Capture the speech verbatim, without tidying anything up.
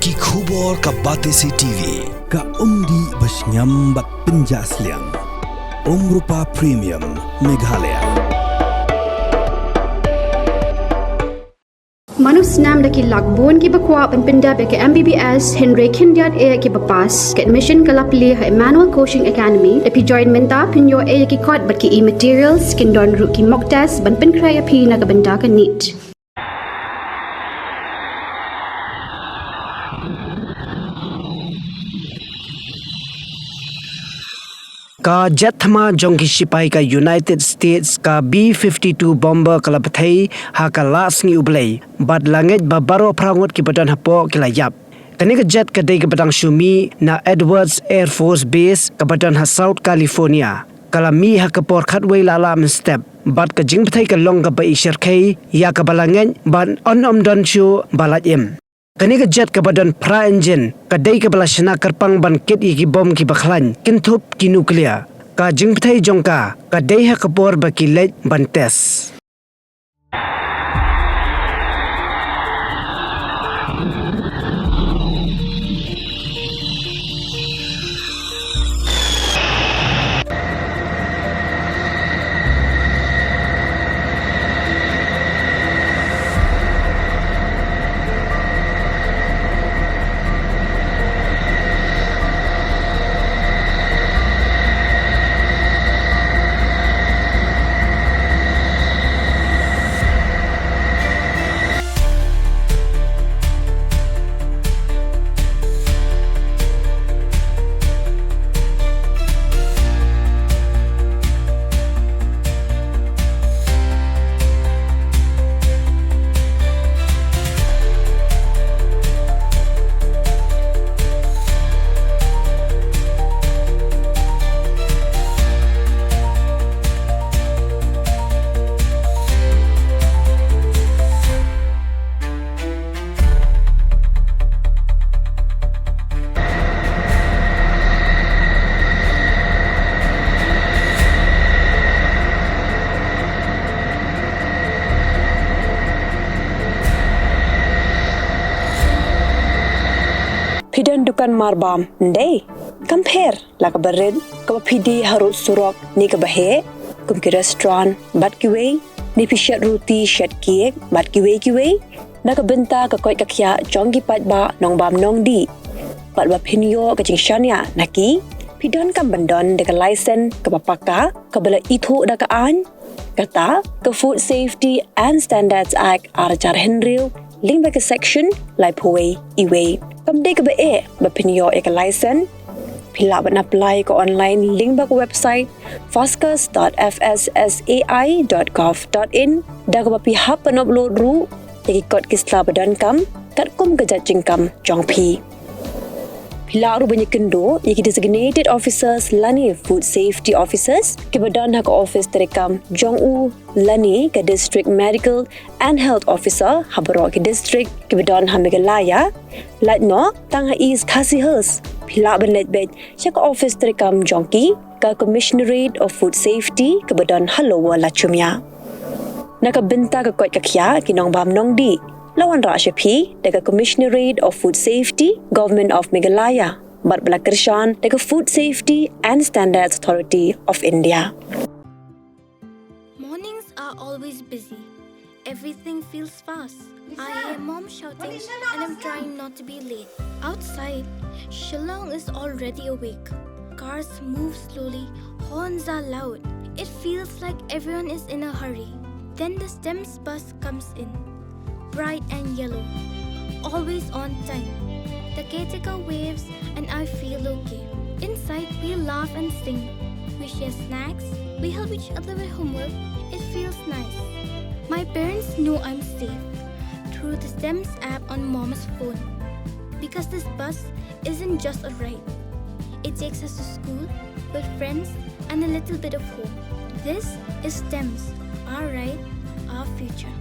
Ki khubor ka Batesi T V, ka umdih ba shngiam bad pynjah sliang. Umrupa Premium, Meghalaya. Mano snam da ki lak bun kiba kwah ban pyndep ïa ka M B B S hynrei khyndiat eh kiba pass. Ka admission ka la plie ha Emmanuel Coaching Academy. Da phi join mynta phin ïoh eh ïa ki kot bad ki e-materials, kin don ruh ki mock test ban pynkhreh ïa phi na ka bynta ka NEET. Ka jet thma jong ki shipai ka United States, ka B fifty-two bomber, ka la bthei ha ka la sngi U Blei bad la ngeit ba baroh phra ngut kiba don hapoh ki la ïap. Kane ka jet ka dei kaba dang shu mih na Edwards Air Force Base kaba don ha South California. Ka la mih ha ka por khatwei la lah mynstep bad ka jingbthei ka long kaba i syrkhei ïa kaba la ngeit ban ym don shuh ba lait im. Kane ka jet kaba don phra engine ka dei kaba la shna kyrpang ban kit ïa ki bom kiba khlaiñ kynthup ki nuclear. Ka jingbthei jong ka ka dei ha ka por ba ki leit ban test. Phi don dukan marbam, ym dei? Kam pher la kaba rit, kaba phi die harud surok ne kaba heh, kum ki restaurant bad kiwei, ne phi shet ruti, shet cake bad kiwei kiwei. Na ka bynta ka koit ka khiah jong ki paidbah nongbam nongdih, bad ba phin ïoh ka jingshaniah na ki, phi donkam ban don da ka license kaba paka, kaba la ithuh da ka aiñ, kata ka Food Safety and Standards Act ar hajar hynriew, lyngba ka section laiphew wei E wei. Kam dei kaba eh ba phin ïoh ïa ka license. Phi lah ban apply ka online lyngba ka website fascus dot F S S A I dot gov dot in, da kaba phi hap ban upload ruh ïa ki kot ki sla ba donkam katkum ka jait jingkam jong phi. Phi lah ruh ban ïakynduh ïa ki designated officers lane food safety officers kiba don ha ka office treikam jong u lane ka district medical and health officer ha baroh ki district kiba don ha Meghalaya. Lait noh tang ha East Khasi Hills, phi lah ban leit beit sha ka office treikam jong ki, ka Commissionerate of Food Safety kaba don ha Lower Lachumia. Na ka bynta ka koit ka khiah ki nongbam nongdih, la wanrah sha phi da ka Commissionerate of Food Safety, Government of Meghalaya, bad ba la kyrshan da ka Food Safety and Standards Authority of India. Mornings are always busy. Everything feels fast. I hear mom shouting and I'm trying not to be late. Outside, Shillong is already awake. Cars move slowly, horns are loud. It feels like everyone is in a hurry. Then the STEMS bus comes in, bright and yellow, always on time. The caretaker waves and I feel okay. Inside, we laugh and sing. We share snacks. We help each other with homework. It feels nice. My parents know I'm safe through the STEMS app on mom's phone, because this bus isn't just a ride. It takes us to school, with friends, and a little bit of hope. This is STEMS, our ride, our future.